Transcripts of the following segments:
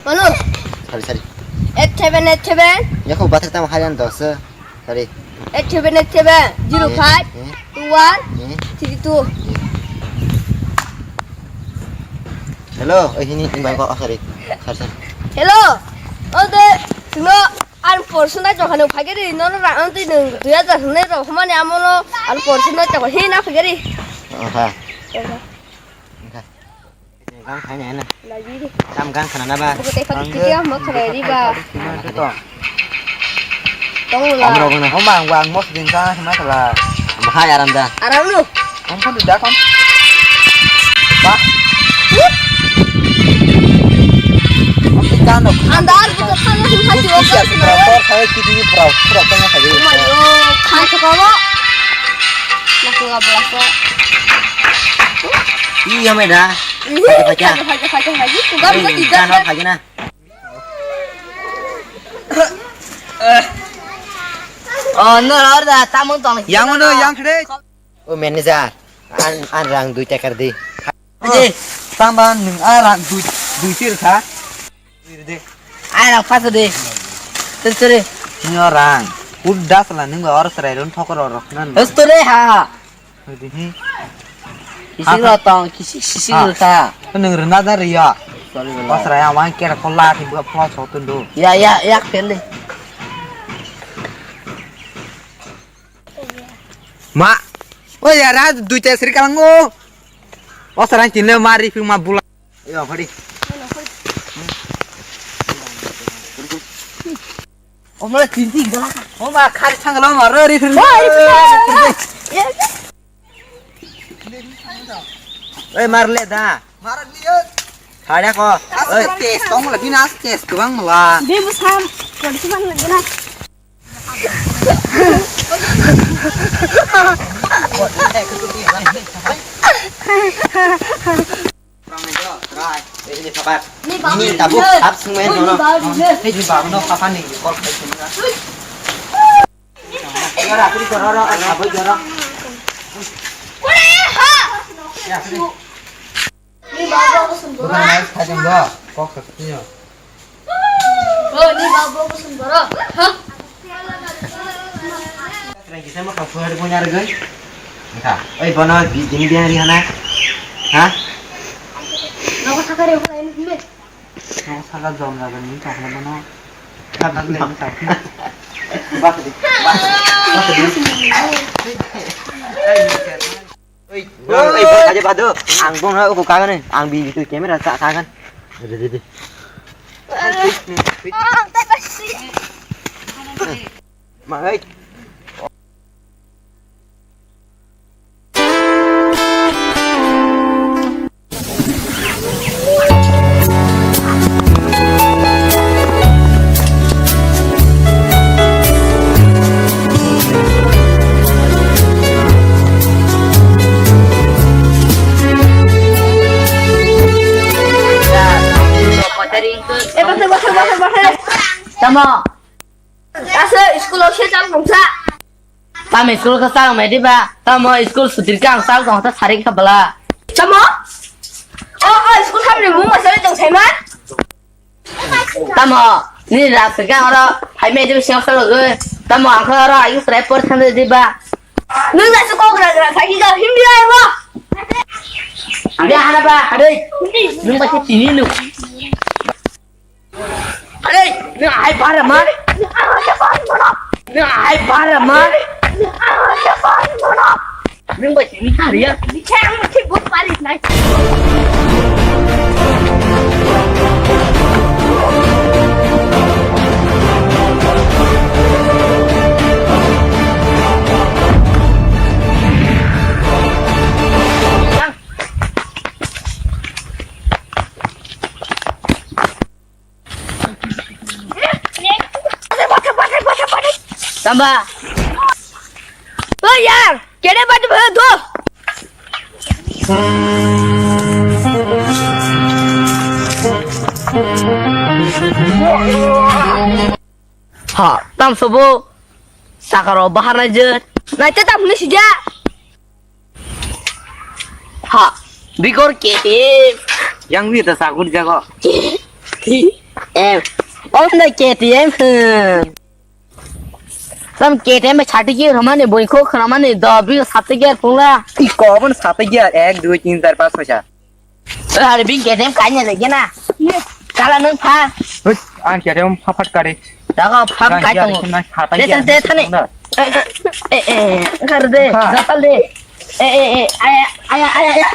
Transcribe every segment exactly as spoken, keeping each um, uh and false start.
Manu. Sorry, sorry. Eight seven eight seven. Yako bathar tamo harian dos. Sorry. Eight seven eight seven zero five two one three two. Hello, eh, ini, ini bangko, oh, sorry. Sorry, sorry. Hello. Oh, de, sino, an portion na jokhano phageri, nono ra, anti nung, dua hajar hwnwi rok, hwnmani amono, an portion na jokha, hina phageri. Aha. Engkha. Engkha. Gang khaina hena. Lagi di. Tam gang khana na ba? Buku teh pati. Angge. Tiga mau kena riba. Cuma itu toh. Tong ulah. Amro guna. Homa, ang, ang mos din ka, hima kala. Bahai aram da. Aram lu. Ang kan da kon. Bah. Mesti kan dok. Andar buku sana sih hati. Buku siap, berapa? Saya kiri berapa? Berapa yang saya. Mayo, khan chokabo. Naku ngabla so. Iya, meda. Pakai, pakai. Pakai, pakai, pakai. Tugas. Iya, bukan tiga, kan, kan. Pakai na. Oh, no, no, da, tamung tong. Yang mana, yang kere? Oh, manager. An, an rang dui tekar di. Aje, tamba nung a rang dui, dui tir kha. Ai rang paso de. Tere tere. Nyo rang. Udah salah nung ba or serai run thokor orok nan. Terus tere ha. Hadi hi. Kisi lo tong, kisi, kisi lo ta. Nung rena da riya. Sorry, bro. Pas raya wan kera kola ti buka pho so tundu. Ya, ya, ya, kende. Ma. Oh ya, ra dui ta sri kalango. O sarang tinle mari phi ma bula. Yo, hodi. Omle tinti gala. O ma khari sangalo maro ri phi. Oi, mar le da. Mar le. Khada ko. Oi. Tes tong la bina tes ko bang la. Be busam. Kodi si bang la gana. Ni tabuk hap sungmen hono. Ni babu no papa ni call khai sini. Jora, kuri jora, ro, abo jora. Ni babu ko sungmen. Bukan naik kajang do, kok sepertinya. Oh, ni babu ko sungmen. Ha? Try kisa mo kapu hari punya rega. Engka. Oi, bono di, dini biang ri hana. Ha? Nako sakare ko ini. Nako saka jom jaga ni tak na bono. Kata le ni tak. Bak di. Bak. Bak di. Oi, oi, bak aja bado. Ang bong ha ko kagan ni. Ang bi tu camera sa kagan. Dede, dede. Ma, oi. Tamo. Asa school o se chal tongsa. Tamo school khe chal mai diba? Tamo school sutir khe ang chal tong ta sari kha bala. Tamo? O, o school samni mung ma sari tong sai ma? Tamo? Ni rak se khe oro hai mai diba siang salo goi. Tamo ang khe oro ayu srai por thang diba? Nung da se kok rak rak khai ga him dia mo. Dia hana ba hadai. Nung ba se tini nu. Are, nang hai bara ma? Nang hai bara ma? Nang bai sini kariya. Tamba. Oi yar, kene bati bhai do. Ha, tam sobo. Sakaro bahar nai je. Nai te tam ni sija. Ha, bigor ke te. Yang wi ta sagun jago. Ki, ki. Em, om da K T M, hmm. Tam K T M bai sati gear hamani, boni kho khnamani, do bi sati gear phungla. I ko bon sati gear, ek, dui, tin, char, panch, choi, sat. Oi, hari bin K T M kanya lagi na. Kala nung pha. Hei, ang K T M pha phat kari. Daga pha kai tong. De, de, thani. Eh, eh, eh, kar de, datal de. Eh, eh, eh, aya, aya, aya, aya.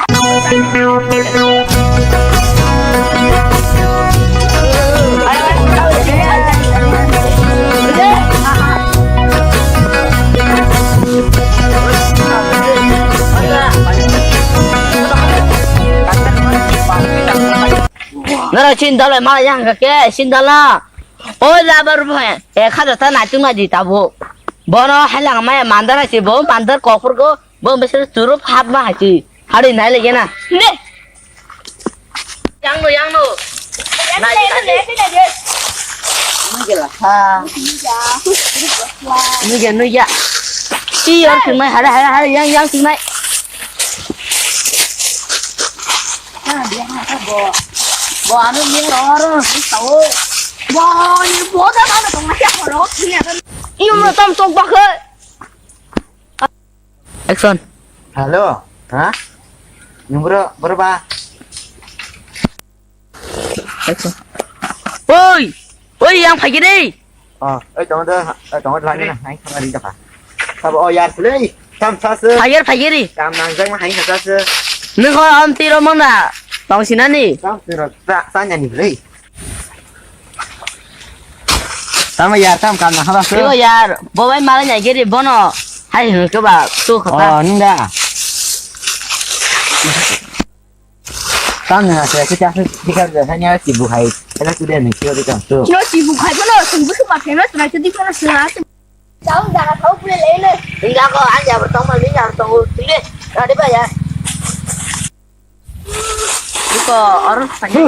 Nara chin dala ma yang ka ke, chin dala. Oi, labar bo, e, kha da ta na chung na di ta bo. Bono hai lang ma mandar hai si bo, mandar kophur go, bo bese churup hap ma hai si. Hari nai le na. Ne. Yang no, yang no. Nai, nai, nai. Nui ge la ha. Nui ge, nui ge. Ti yang ting mai, hara, hara, hara, yang, yang ting mai. Bo ano ni oro ni sao. Bo ni bo da ano tong ya horo ni ano. Iyo no tam tok bakhe. Action. Hello. Ha? Nung bro, bro ba. Action. Oi! Oi, yang phai gini. Oh, oi, tong da, oi, tong da, hai, hai, hai, hai, hai. Sabo, oh, yar, play. Tam sa se. Phai gini, phai gini. Tam nang jang hai sa se. Nung ko am tiro mona. Tong sinani. Tam tiro, sa, sa nyani, play. Tamo yar, tam kam na haba se. Yo yar, bo bai mala nyai giri bono. Hai hwn ke ba, tu khata. Oh, nda. Tam na se, ke chase, ke ka, ke nya si bu hai. Ela tu de ni, kyo de kam tu. Kyo si bu hai bono, sung bu su ma pheno, sung tu di bono sung a. Tau da ka tau pule le le. Nda ko, an ya, tong ma, ni ya, tong u, tu le. Ade ba ya. Iko, or, tanya.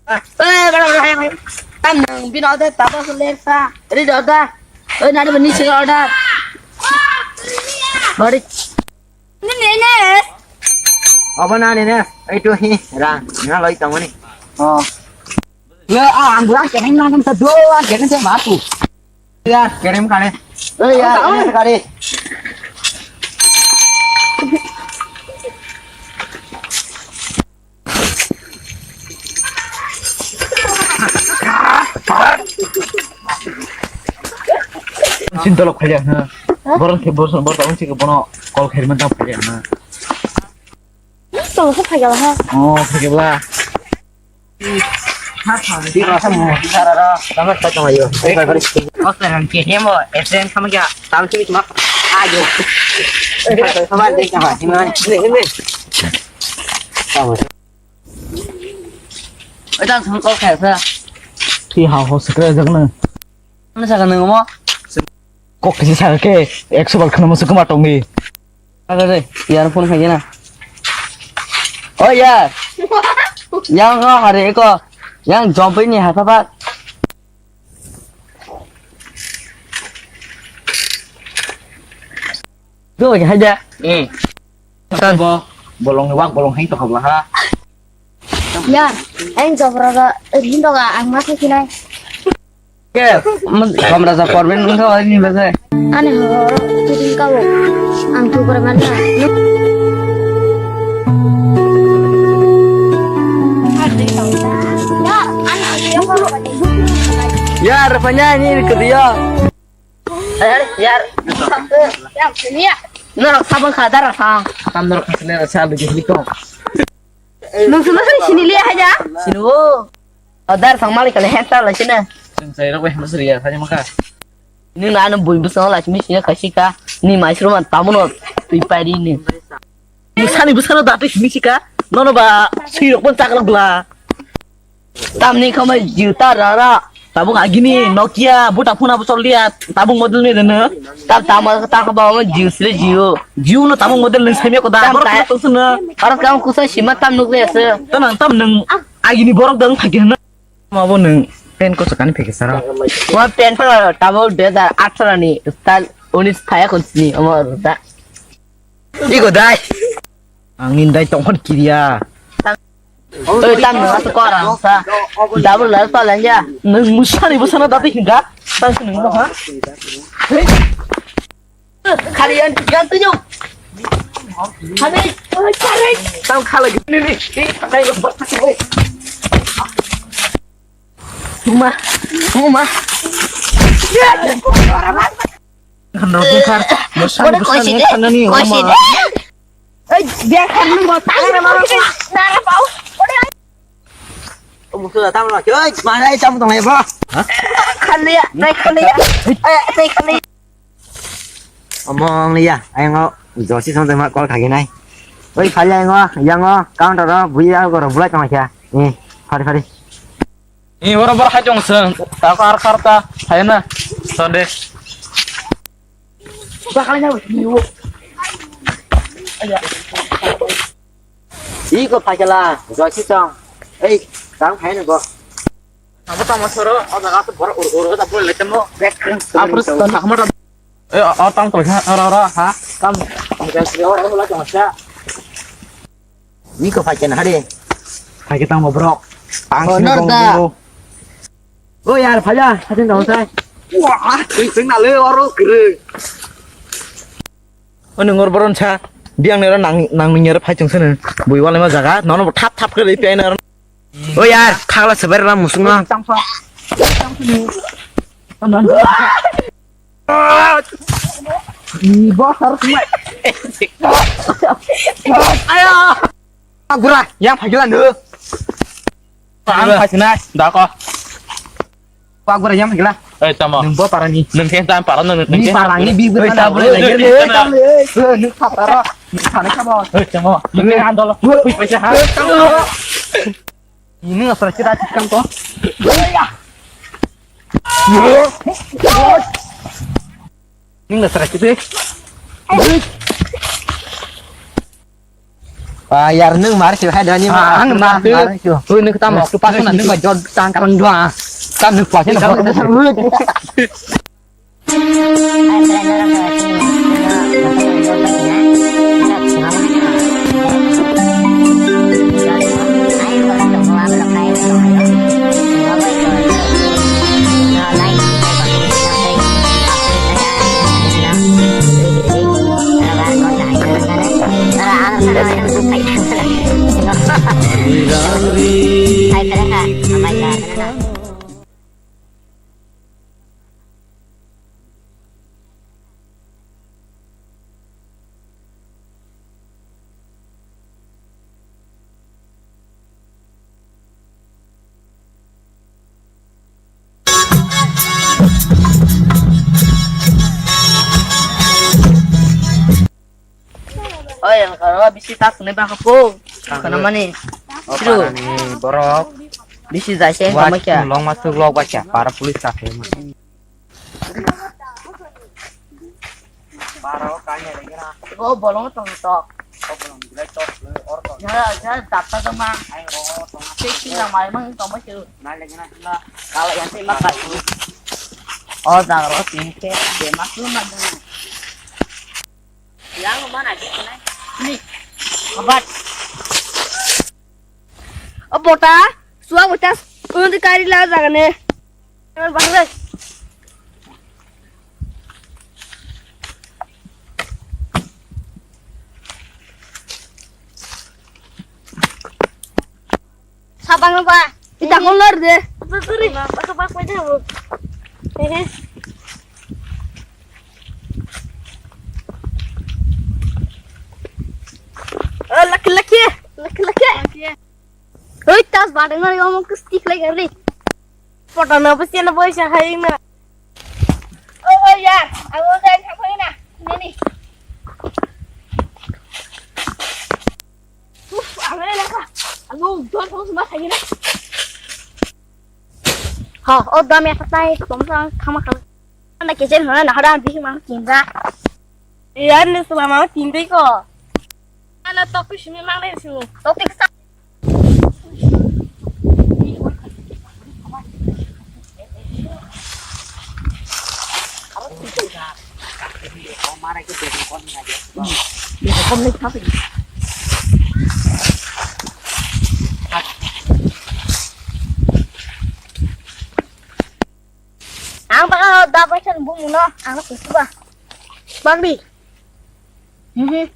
Eh, bada, bada, hai, hai. Tam nang bin order, tata suler sa. Read order. Oi, nari bani sing order. Bari. Nene. Apa na nene? Itu hi, ra, na lagi tangani. Oh. Ya, ah, ang bulan kena nang tu do, ang kena tu matu. Ya, kirim kare. Eh, ya, ini kare. Sin tolok khaja, ha. Borok khe, borok, borok, borok, sih ke bono call khairi man tang khaja, ha. Tolok khaja, ha. Oh, khaja. Di rasa mo, di rara, tama ta tama yo. Ei, bari, bari. Kau serang ke hemo, esen sama kya? Tam sini cuma, ayo. Sama deh, sama, ini, ini. Sama. Oi, tam sama kau kaya sa? Ti hao ho sekre jagna. Mana sa kanang mo? Kok kisi sa ke, ekso bal khana mo sukuma tongni. Ada deh, yar phone khai na. Oh yar. Yang ko hari ko, yang jompai ni hata pat. Do ya haja. Hmm. San bo, bolong ni wak bolong heng to khabla ha. Yar, ang jobra ga, rin doga, ang ma thaki nai. Ke, kamra sa korben nung thawa ni bese. Ani ho, tudin kawo. Ang tu korban na. Ya, rupanya ni ke dia. Eh, yar. Yar, sini ya. Norok sabang kha, dara sa. Tam norok kha, sini sa, lagi hili kong. Nung sini sini liya haja. Sini wo. Adar sang malik kali henta la sini. Sing sai rok weh masri ya, tanya maka. Ni na anu bui bus la sini sini kasi ka. Ni mai suru man tamuno tui pari ni. Ni sani bus kana dati sini sika. Nono ba sirok pun cakrak bla. Tamni khamai juta rara. Tabung agini Nokia buta phuna bu choliya. Tabung model ni dene. Tam tama ta ka ba mo jiu sile jiu. Jiu no tabung model ni samya ko da. Tam ta. Aro kam kusa sima tam nukle ase. Tanang tam nang. Agini borok dang phagi hwnna. Mabo nwng pen kochakani phekhe sara. Wa pen pha tabo dui hajar atharo ni style. Oni saya kunci ni omo ruda. Iko dai. Angin dai tongkon kiriya. Oi, tam nang asa kora sa. Double life pa lanja. Nang musani busana dati hinda. Tang sini mo ha. Khali yan yan tu yo. Khali. Tam khala gini ni. Tuma. Tuma. Kan rok bungkar. Musani busani khanani omo. Oi, biar kan lu mau tangan sama lu. Nara pau. Musuh datang lagi. Oi, mana yang kamu tong ya, bro? Hah? Kaliya, naik kaliya. Eh, naik kaliya. Omong liya, ayango josi song tengma call khaginai. Oi, phali ayango, yango counter o buya goro bulai tong kha. Eh, phari phari. Eh, boro boro hai tong seng. Ta kar kar ta hai na. Sonde. Iko phakela, josi song. Ei, tang phai na go. Abo tamo soro, o jaga to bor ur ur ta bol le tamo. Bek kren. Aprus to nakma ta. Eh, o tang to ha, ora ora ha. Tam. Ora ora la tamo sa. Iko phai ken hade. Phai ke tamo bro. Ang sini honor da. O yar, phai ya, hatin dong sai. Wah, sing sing na le oro kere. Oni ngor boron sa, biang nero nang nang nero phai chung sene. Bui wale ma jaga, nono thap thap kere piai nero. O yar, khagla seber ram musung na. Ni bosar semua. Ayo. Agura, yang phagilan do. Ang phasinai, dako. Agura yang phagilan. Eh, tamo. Nung bo parani. Nung khe tam parani, nung khe. Ni parani bi. Eh, tamo. Eh, tamo. Eh, nung khataro. Nung khane kamo. Eh, tamo. Nung khe andolo. Ui, paisa ha. Ini nggak pernah cerita kan kok. Ini nggak pernah cerita. Ah, yar nung mar sih hai dani. Ah, ang mar sih. Ui, nung tam waktu pas na nung ba jod tang karang dua. Tam nung pas na. Oi, ang karo bisi tak ne bang ko. Kana mani. Oh, Siro. Parani borok. Bisi jai se Wat kamai kya. Long masuk log bacha para police tak he. Para kanya lagi na. Oh, bolong tong tok. Oh, bolong gilai tok. Or tok. Ya, ya, dapta tong ma. Ai ro tong. Sik sik na mai mang tong ma siro. Na lagi na. Kala yang sih mak. Oh, dang ro sih ke. Dia masuk na. Yang mana dia kena? Ni. Abat. O bota, suwa bota, undi kari la jagane. Bang le. Sabang ba. Ita kolor de. Sorry. Baka bak pwede mo. Hehe. Oh, laki laki. Laki laki. Oi, tas badeng oi, omo kusti khlai gari. Photo na bus yana boy sa hai na. Oh, oh, ya. Abo dai thang na. Nini. Uf, ang na lang ka. Ano, don ko sa masaya na. Ha, o dam ya katai, tom sa khama khama. Anda kecil mana nah ada bisi mang kinda. Iya, ni selama kinda ko. Ana toku simi mang dai simi. Toku sa. Ang baka da paisa ni bumung no ang no kusuba. Bangdi. Mhm.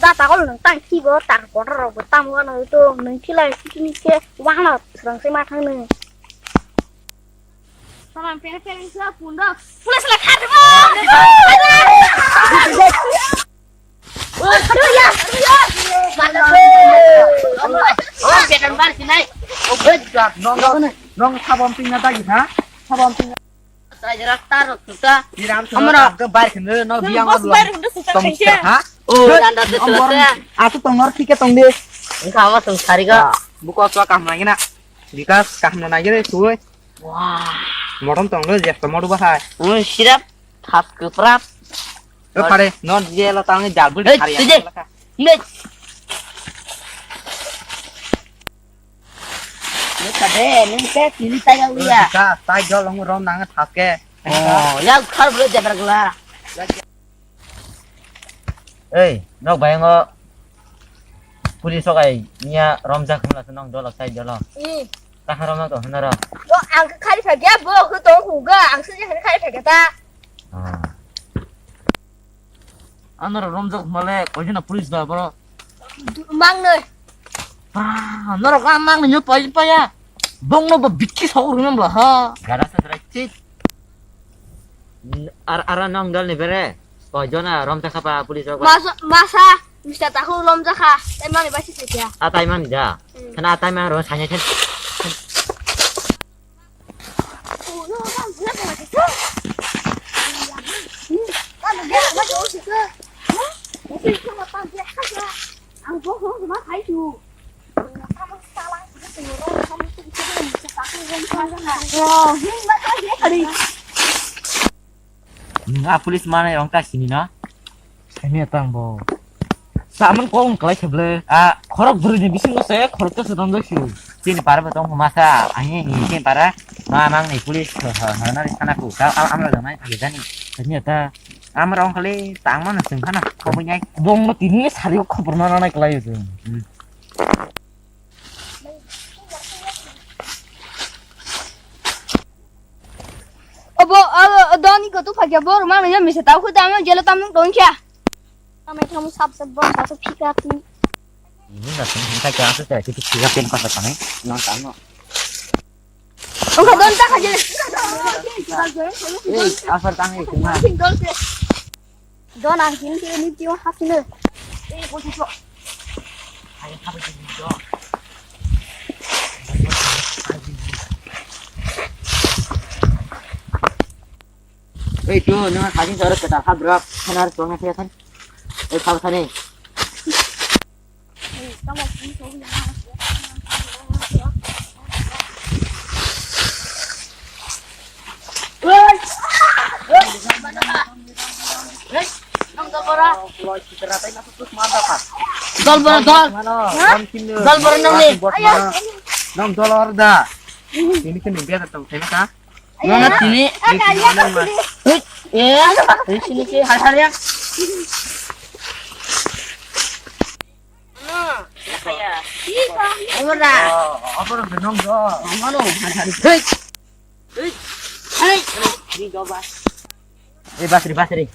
Da takol nang tang kibo tang kotor rok bo tamo ano to nang kilai sini ke wang no serang se ma thang nang. Saman pere pere sa pundo. Pulas la khar mo. Nong, nong, nong sabam tingna dagi ha? Sabam tingna. Trai jera tar rok tuta. Diram amra. Ke bar khne no biang bos lo. Bar khne suta tong khengke. Ha? O danda tu suta. Atu tong nor thike tong de. Engka ama tong sari ga. Buko swa kam lagi na. Bikas kaham no nai gere suwe. Wah. Motom tong lo jesta modu bahai. Ui sirap thas keprat. E pare non je lo tang jabul hari. Tuje. Ne. Ne kade ne ke tini taya uya. Ka tai jol ong rom nang thaske. Oh, ya khar bro jabra gla. Ei, nok bayango police rok ai niya romjak hwnla se nong dolo sai dolo. Hmm. Takha romjak to hwnaro. Bo ang khe khari phai ya bo khe tong huga ang se khari phai ta. Ah. Anoro romjak male koi jona police da bro. Mang noi. Ah, norok ang mang nyo pai pai ya. Bong no ba bikki sok rung ba ha. Gara sa trai chit. Ar, ara nong dol ni bere. Koi jona rom ta khapa police rok ba. Masa, masa, mista tahu rom ta kha. Tai mani ba si se ya. A tai mani ja. Hmm. Kana a tai mani ro sanya chen. Nwng a police manai rong ta sini na? Sini tang bo. Saman kong kalai kheble. A khorok bwrwi ni bisingo se khorok ta se tong dok siu. Chini para bo tong masa, ani ni chini para. Ma mang ni police ha ha na ri sana ku. Ka am am la mai thagi jani. Sini ta. Amrong kali tangmano chwng phano khobwi nai. Bongno tini sari o khobor ma nanai kwlai o chwng. Hmm. Obo, obo, doni koto phakya bor ma nang misa tau khuda ma jelo tam nang tongkya. Tamai thamu sap sap bor sa to phika tu. Ini na sing sing ka kya se te ki phika pen pa sa tane. Nang tang no. Oke, don ta khaje. Ei, asar tang ei, tengah. Don ang sini sini ni tiwa hasne. Ei, tu, nang khaji sore kata khabra, khanar tong khaji kan. Ei, khab khane. Dol boro dol. Dol boro nang ni. Nang dol or da. Ini kan biar tong, saya ka. Nana tini. Eh, eh, sini ke, har har ya. Ora. Apa orang benong do? Mano, har har. Hei. Hei. Di do ba. Eh, basri, basri.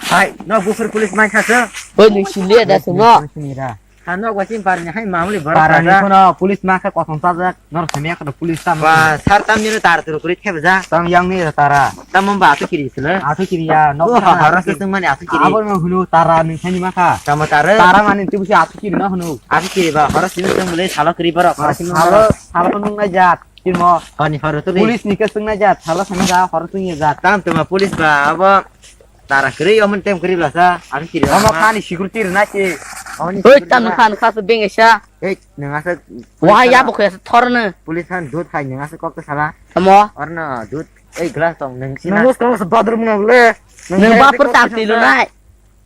Hai, no bufur police mai khasa. Oi, nung sini ada semua. Sini ra. Hano gua sini parni hai mamuli borok parni kaja. Kono police ma kha kothom sajak. Nor semia kono police tam. Ba, sar tam ni tar tur kuri kheba ja. Tam yang ni tara. Tam ba atu kiri sila. Atu kiri ya, nok. Oh, ha, hara sesung mani atu kiri. Abo no hunu tara ni sani ma kha. Tam tara. Tara mani tu busi atu kiri no hunu. Atu kiri ba, hara sini sung bole salo kiri borok. Hara sini salo, salo nung na jat. Kirmo. Hani horo to. Police ni ke sung na jat, salo sani ja, horo sung ya jat. Tam tuma police ba, abo. Tara kiri, omen tem kiri lasa, ani kiri. Omo khani security rina ki. Oi, tam khan khas beng esa. Ei, nang asa. Wah, ya bo khesa thorne. Police han dut khai nang asa kok sala. Omo. Orna dut. Ei, glass tong nang sina. Nang kok bathroom na le. Nang bapur tam ti lu nai.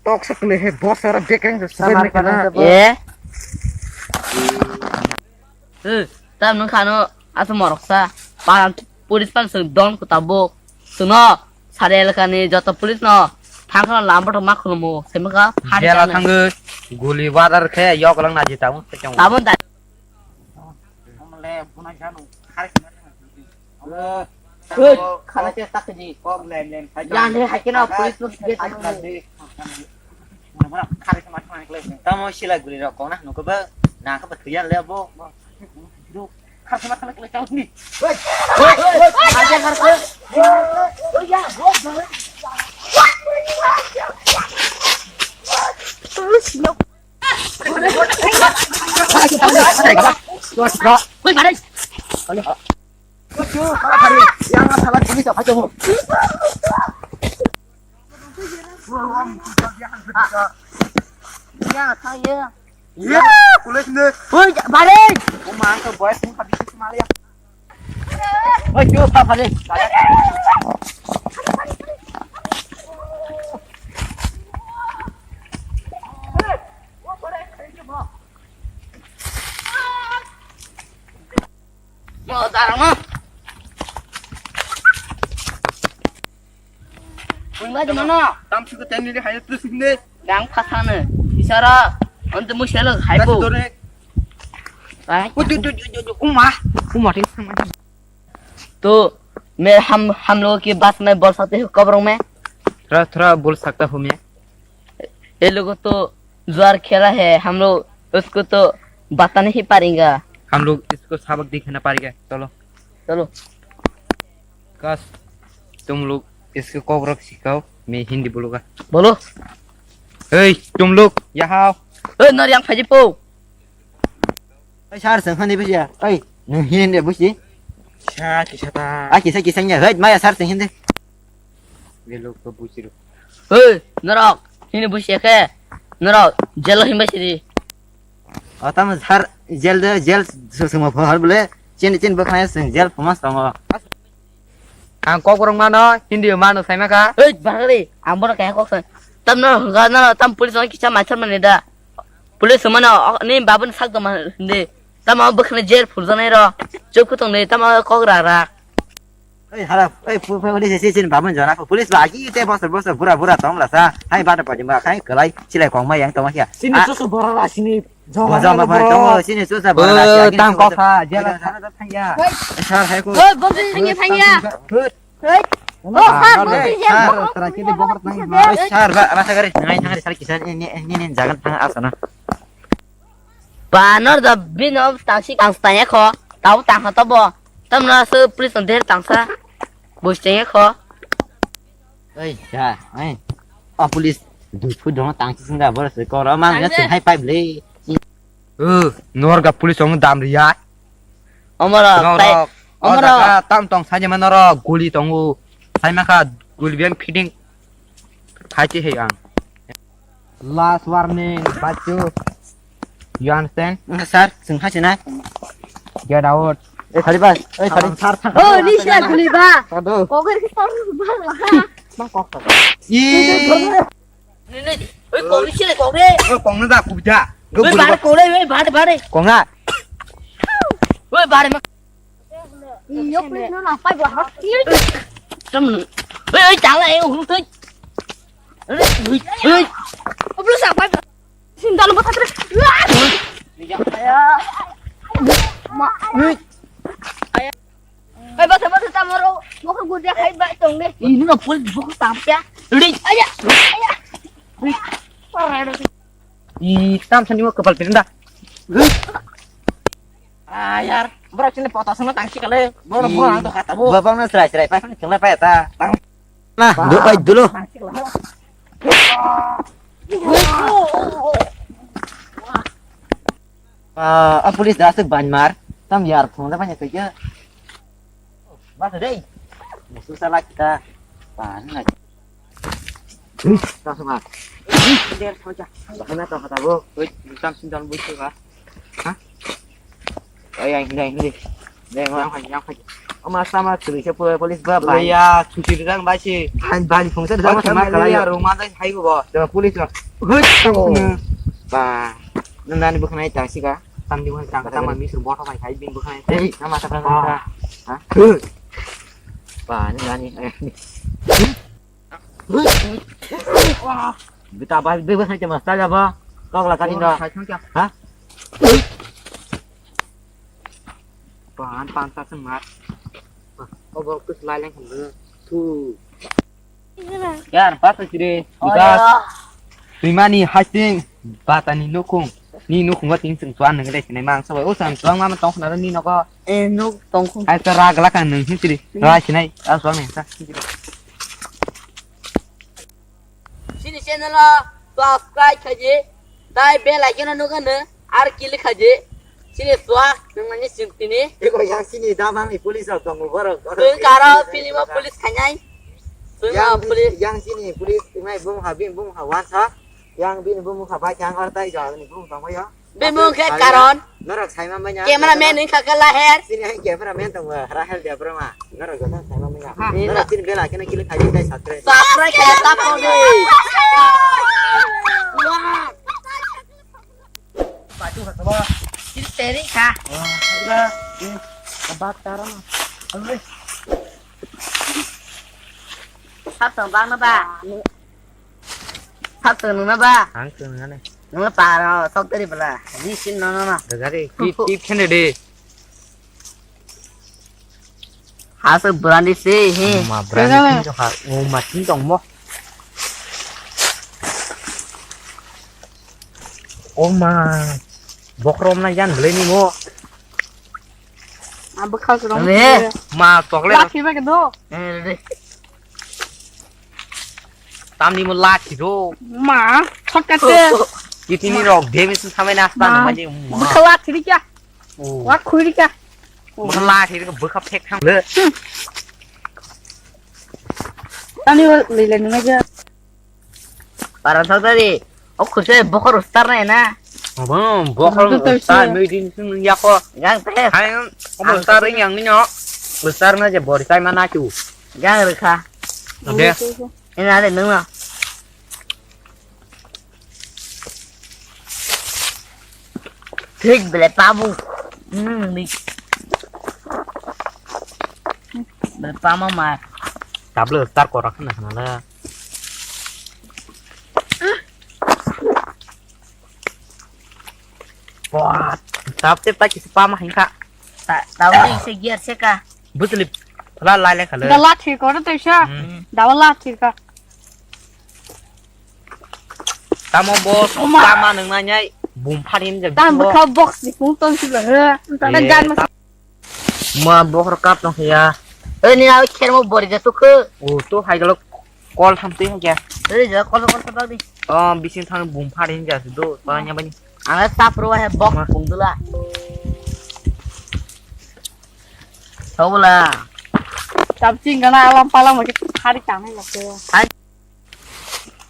Tok sak le he boss ara bekreng samar kana. Eh. Eh, tam nang khano asa morok sa. Palan Police pan sung don ko tabuk. Suno, sari elaka ni joto police no thangkhana lambo to ma khulumu. Semaka hari Jela jana. Thangwi guli wadar khe yok lang na jita mo. Tabun da. Oi, khana se tak di. Yang ni hai kena police no sigi tamo. Tamo sila guli rok kona nuko ba na ka ba thuyan le bo. Ya, thang ya. Ya, kulit ni. Oi, balik. Uma ang ke boy pun habis itu malah. Oi, cuba balik. Mo darang mo. Wngla di mano. Tam suka ten ni hai tu sinde. Yang pasane. Isara. Ante mo selo hai bo. Dore. Hai. Udu du du du du. Uma. Uma tin sama. तो मैं हम हम लोगों की बात में बोल सकते हो कब रंग में? थोड़ा थोड़ा बोल सकता हूँ मैं। ये लोगों तो जुआर खेला है, हम लोग उसको तो बता नहीं पाएंगे। हम लोग इसको सबक दिखाना पड़ेगा। चलो। चलो। कस, तुम लोग इसको कॉकरोक सिखाओ, मैं हिंदी बोलूंगा। बोलो। ए, तुम लोग यहाँ आओ। ए, नर yang phaji po. Oi, sir, sengkhani busia. Oi, nung hini de busi. Sa kisa ta. A kisa kisa nya. Hoi, maya sir sengkhani de. Belo ko busi ro. Hoi, norok, hini busia khe. Norok, jelo himba sidi. O tamo sir, jel de, jel su-, suma phar bole. Chin, chin bo khaya seng, jel phamas tamo. Ang kok borok mano, Hindi mano sai maka. Hei, bagari, ang bono kaya kok sai. Tam no, ga no, tam police no kisa machar mani da. Police mano, ni babun sak do man de. Tam ang bukne jail phurjanai ro. Chuk kutung de, tam ang kok ra ra. Ei, hala, ei, pu-, pu-, police si, si, babun jona ko. Police ba ki te bosor, bosor, bura, bura, tong la sa. Hai, bata padi ma, hai, kelai, silai kong ma yang tong ma kia. Sini susu bora la, sini. Gua jama bhai, tong, sini susu bora la, sini. Tang kok sa, jela sana da thang ya. Sir, hai ko. Hei, bom sini thang ya, thang ya. Hei. Oh, sir, bom sini ya. Sir, tara kini bohor thang ma. Sir, ba, rasa gari, ngai thang gari, sir, kisan, ini, ini, ini, jangan thang asana. Banor da bino tangsi kang stanya kho, tau tang kho tobo. Tamna se police on der tangsa. Bus tanya kho. Ei, ya, ei. O police, dui phu dong tangsi singa bor se koro mang ya. Tangsi. Sin hai pipe le. O, norga police ong dam riya. Omoro, norok, tai, o omoro. Jaga tam tong saje manoro guli tongo. Sai maka guli biang fitting. Khai che he ang. Last warning, bachu. You understand? Sir, sing hai chinai. Get out. Eh, thari bas. Eh, thari. Sir, thang. Oh, ni sila guli ba. Aduh. Koger ki tor ba. Ma kok ta. I. Ni, ni. Oi, kok ni sila kok re. Oi, kok ni da ku ja. Oi, bare kok re, oi, bare, bare. Kok na. Oi, bare ma. Iyo, please, no, no, five, one, hot. Tam. Oi, oi, chala, eh, uru tei. Oi, oi. Oblo sa five. Sindal mo thatre. Ma. Oi. Ai, bata, bata, tamaro. Mo ko gudia khai ba tong de. Ini no pol bo ko tam pya. Ri. Aya. Aya. Ri. Ih, tam sani mo kepal pindah. Ah, yar, bro, sini foto sama tangsi kali. Bro, bro, ang tuh kata, bu. Bapak na serai serai pas kena apa ya ta? Tang. Nah, do oi dulu. Ah, ah, police dah asik banmar. Tam yar, phone apa nya kerja? Basta dei. Musu sala kita. Panas. Ui, tak sama. Ui, der saja. Bahana tak kata bu. Ui, tam sindal bu itu kah? Hah? Oh ya, ini, ini. Deh, yang lagi, yang lagi. Oh, masa mah tulis apa polis ba? Ui, ya, cuci dulu kan baca. Ban, ban, fungsi dah sama sama kali ya. Rumah dah, hai bu. Coba polis lah. Ui, tak sama. Ba, nang nani bukan naik taksi kah? Tam di mana tang sama misur botol kai kai bing bukan. Hei, nama siapa? Hah? Bani, bani. Bita bai bebe sai te mas ta jaba. Kok la kari no. Ha? Pan pan ta sen mat. Obo kus lai leng khum. Tu. Yar, bata sire. Oya. Bikas. Rimani hasing. Batani nukung. Ni nukung wa ting sing tuan nang dai sinai mang sabai. O san tuan mama tong khna ni noko. Eh, nuk tong khung. Ai ta ra gala kan nang sing sire. Ra sinai. Ra suang ni sa. Sini channel o subscribe khaji. Tai bell icon o nukha nw, ar click khaji. Sini swa, nang nani sintini. Eko yang sini damang i police rok tongo borok. Tun karo film o police khainai. Tun yang, police. Yang sini police tungai bung ha bin bung ha wansa. Yang bin bung ha bai yang ar tai ja ni bung tong ya. Bimung khe karon. Norok saima manya. Camera man wngkha khe Laher. Sini hai camera man tongo Rahel Debbarma. Norok joto saima manya. Norok sini bela kena kili khai dai subscribe. Subscribe khe tap kong di. Batu kha ba. Sini teri kha. Ba tara ma. Sab tong bang na ba. Thak tong nungna ba? Ang tong nungna ne. Nungna paro sok teri bela. Ni sin no no no. Dagari tip tip khene de. Haso brandi se he. Ma brandi sin ha. O ma tin tong mo. O ma. Bokrom na yan bele ni mo. Ang bwkha se rong. Ne. Ma tokle. Lathi ba ke do. Eh, re. Tamni mo lathi ro. Ma, shortcut te. Kitini rok demi sun samai na stan ma je ma. Bwkha lathi ri kya? Oh. Wa khui ri kya? Bwkha lathi ri bwkha phek thang le. Tamni mo le le ngai ja. Para thok tadi. O khuse bokhor ustar na na. Abo bokhor ustar meeting sung yako. Gang te. Hai, omo ustar yang ni no. Ustar na je bori tai mana chu. Gang rekha. Oke. Ina de nung na. Thik bele pabu. Hmm, ni. Bele pama ma. Tablo ustar korak na na. Wah, tap tep ta kisi pama hingka. Ta, tau ni se gear se ka. Butli phala lai le khale. Dala thir kore to sa. Hmm. Dala thir ka. Tamo boss, tama nang nai bum pharin je. Tam bukha box ni kung ton si ba. Ta gan ma. Ma bokhor kap tong ya. Oi ni awi kher mo bori ja tukhu. O to hai galo kol tham tui hangya. Oi ja kol kol sabak di. O bising thang bum phari hingya do. Tanya bani. Ang ta pro hai box bung dula. Thobla. Tab ching gana alam palam ke hari kang hai lakhe. Hai.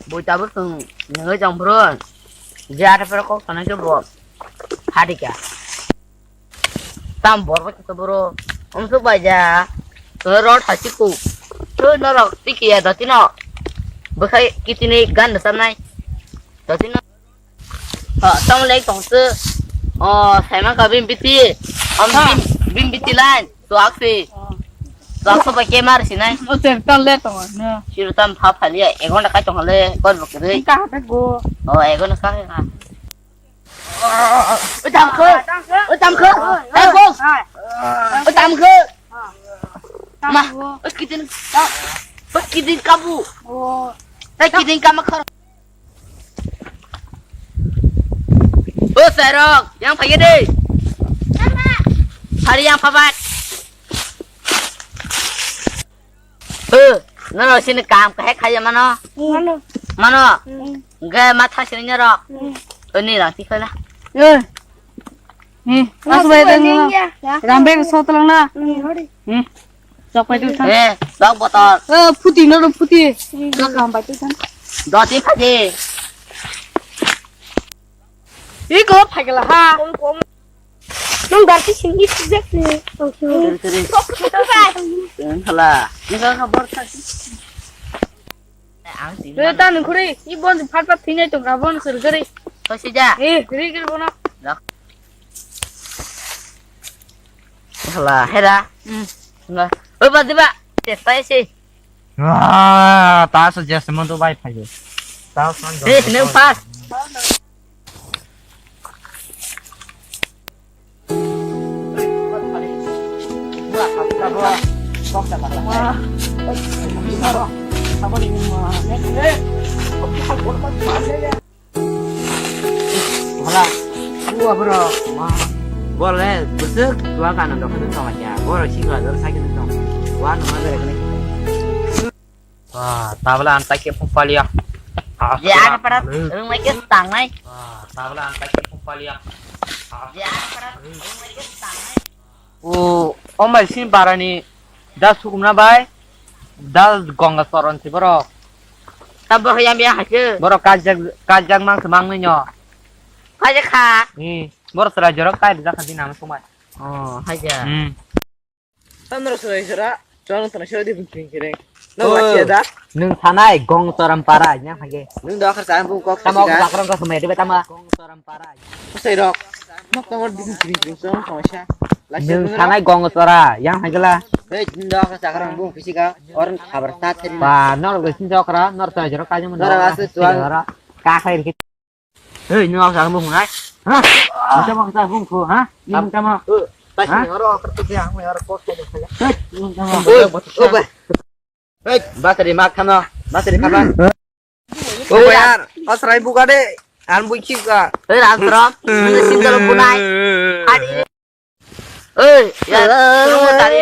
Boi tabuk chwng nungwi chong phuru je ata phuru kok sanai khe bo phatikha. Tam bor bai khe boro umsuk bai ja. Rod hai si ku. Twi norok tiki ya dotino. Bwkhai kitini gan da samnai. Dotino. Ha, tong lek tong se. O, saimang ka bim biti. Am bim, bim biti line. Tuak si. Tuak so ba kemar si nai. O ter ton le tong na. Siru tam pha pha liya. Egon da kai tong le. Kon bok re. Ka ha go. O, egon ka ha. O tam kho. O tam kho. Tam kho. O tam kho. Ma. O kitin. O kitin kabu. O. Kitin kama khar. O Sairok, yang phaiya de. Hari yang phabak. O, nono sini kam kahai khaiya mano. Mano. Mano. Ge matha sini nyarok. O ni rang tikhala. Eh. Ni, asu bai dang. Rambe so tolong na. Ni. Chok pai dul thang. Eh, chok botol. Eh, phuti no, phuti. Chok ham pai dul thang. Doti phaji. Iko phai gala ha. Nung dar ti sing isi jak ni. Teri, teri. Teri khala. Ni ka kha bor thak. Ang ti. Re ta nung khuri. I bon phat phat thinai tong ka bon sir gari. Kau si ja. Eh, ri gari bono. Hala, hera. Hmm. Oi, ba, diba? Te pai se. Ah, ta so jes mo to bai phai. Ta san. Eh, nang pas. Hala, ua bro, wah. Bol le, busuk, tua kana dokhe tong ya. Bol sing la dor sakit tong. Wah, nama dere kene. Wah, tabla antai ke phupalia. Ah, ya, para, rumah ke tangai. Wah, tabla antai ke phupalia. Ah, ya, para, rumah ke tangai. O, o mai sin barani da sukumna bai, da gonga soron si borok. Ta borok yang biya haike. Borok kajak, kajak mang se mang nyo. Kajak kha. Hmm, borok serai jorok kai rijak kha din ang sumai. Oh, haja. Hmm. Tamro serai sera, chong tana sera di bukring kire. No, oh, bachi da. Nung sanai gong soram para yang hage. Nung da khar sa bung kok. Tamo kok bakrong kok sumai de tama. Gong soram para. Sai rok. Nok tamo ding ding ding song song sha. Nwng sanai gong chora yang hai gela. Hei, nung da ka sakra bung fisika. Orang khabar ta theri. Ba, nor go sin chokra, nor ta jero ka jam. Nor asu tuan. Ka khai ri. Hei, nung sa bung nai. Ha? Nung sa bung sa bung ko, ha? Nung sa ma. Ta si oro ka tu yang me oro ko ko. Hei, nung sa ma. Hei, basari mak khano. Basari khaba. O bayar, asrai buka de, an bui khika. Oi, Ramsaram, nini sindalo bunai. Adi. Oi, ya, tari, tari.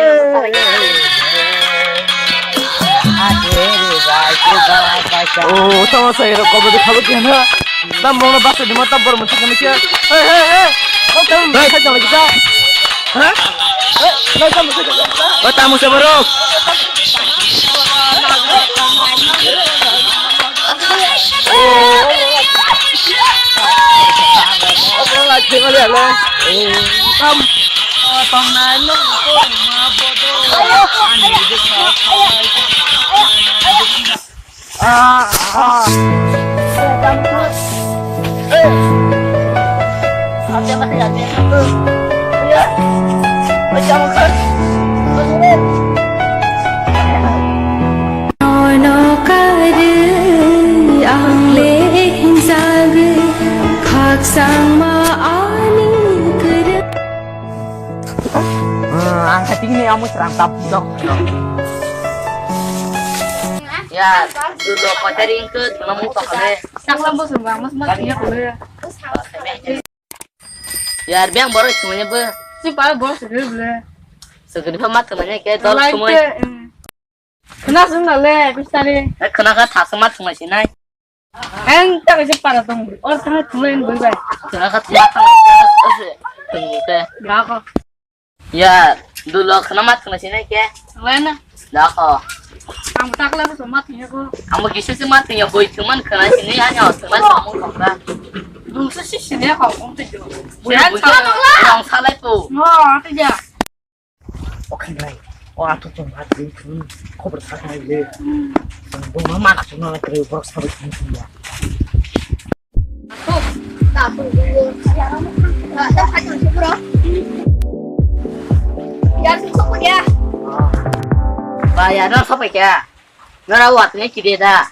O, sama saya ro kobo de khabo kena. Tam bongna basa di mata bor musi kami kya. Hei, hei, hei. O tam bongna basa di mata. Ha? Hei, tam bongna basa di mata. O tam bongna basa. Nono karwi ang le hinjagwi khaksangma ani kwrwng. Ang khatingni amo srang tap dok. Ya, dudo kochari ingkhe thangna mung tokale. Saklam bo sumba, mas mas ya kule. Yar, beng borok sumanya bo. Si pa borok sumanya bole. Sugri pha mat sumanya ke dol sumai. Khna sung na le, bistari. Eh, khna kha thasa mat sumai sinai. Ang ta kaisa para tong. Or khna thumai ni bai bai. Khna kha thuma tong. Tong te. Ya ko. Ya, dulo khna mat khna sinai ke? Wena. Dakho. Ang takla ko mat khna ko. Ang kisi se mat khna boi thuman khna sinai anya thuman samu khna. Dungsa si sinai ko kong te jo. Boi boi. Ang salai po. No, te ja. O khanai. O atu tong mat khun. Khobor saknai le. Bo ma mana tong na kre borok sabai khun ya. Ba ya, no sopai kya? Nara wat ne kide da.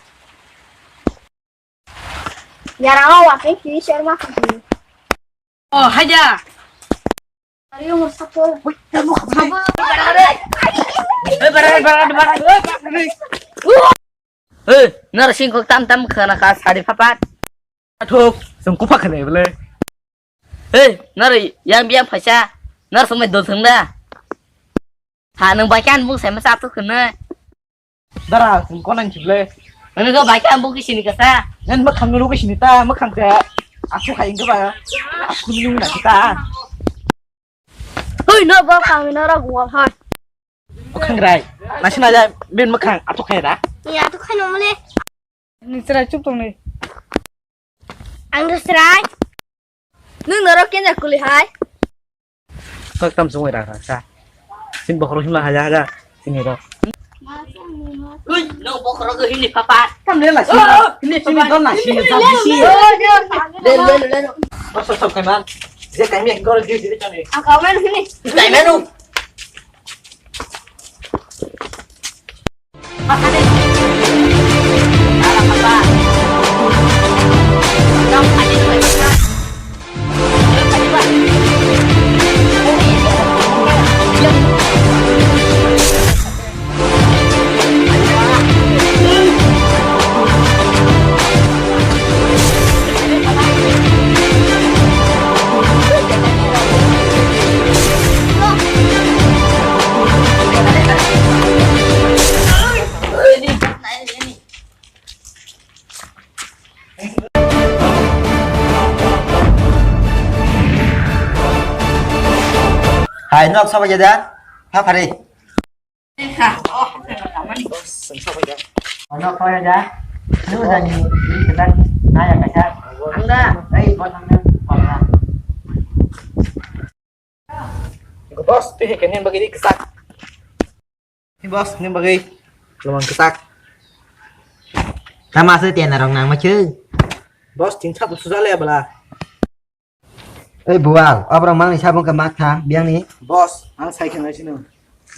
Yara wat ne kide share ma kadi. Oh, haja. Ayo mo sapo. Woi, tamo khabai. Sapo. Eh, bara, bara, bara, bara. Hei, nara singkok tam tam khana kha sari phapat. Athok, song kupa khane bole. Hei, nara yang biang phaisa. Nara somai dol thangda. Ha, nang bai kan bung sai masa athok khane. Dara, song konang chible. Nang go bai kan bung kisini kasa. Nang makhang nuru kisini ta, makhang ke. Aku hai ingke ba. Aku nung na kita. Hui, no, bo kami no ra gual hai. Bukhang rai. Nasi naja bin bukhang atuk khai ra. Ni atuk khai no male. Ni serai chup tong ni. Ang serai. Nung norok kenya kuli hai. Kok tam sungui ra ra sa. Sin bokhorok himla haja haja. Sini ro. Ui, no bokhorok hini papa. Tam le la sini. Hini sini don na sini sa bisi. Le le le. Bos sok kai man. Je kai mi gor di di chani. Ang kamen hini. Kai menu. Hai, nok sabai ya da? Ha, phari. Nok sabai ya da? Lu da ni, ni kita naya kaisa. Anda, hei, buat nang nang. Boss, tu he kene bagi di kesak. Ni boss, ni bagwi lomang kwchak. Tama se tena rong nang ma chu. Boss, tin sat suja le bala. Ei bual, abra mang ni sabung ka mak tha, biang ni. Boss, ang sai khna sino.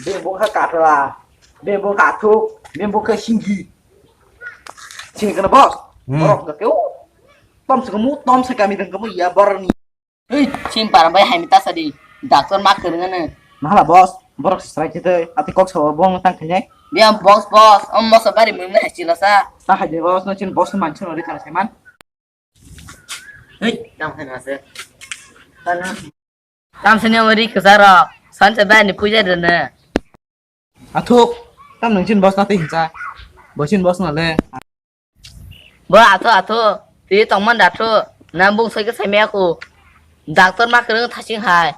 Be bo kha katla. Be bo ka thu, be bo ka singi. Sini kana boss. Hmm. Borok ka keu. Tom se kamu, tom se kami dang kamu ya bor ni. Ei, chini para bai hai mita sadi. Doctor ma kwrwng ano. Mahala boss, borok se srai khe tei, ati kok sawa bong tang khainai. Biya boss, boss, om mosa bari mung hai chila sa. Ta hai de boss, no chin boss man chino ri thang sai man. Ei, tam hai na se. Tam sini ori kesaro, san se bai ni puja de ne. Athuk, tam nung chin boss na tei hinsa. Bo chin boss na le. Bo athuk athuk, twi tongman da thuk, na bung soi khe sai maya khu. Doctor ma kwrwng thasing hai.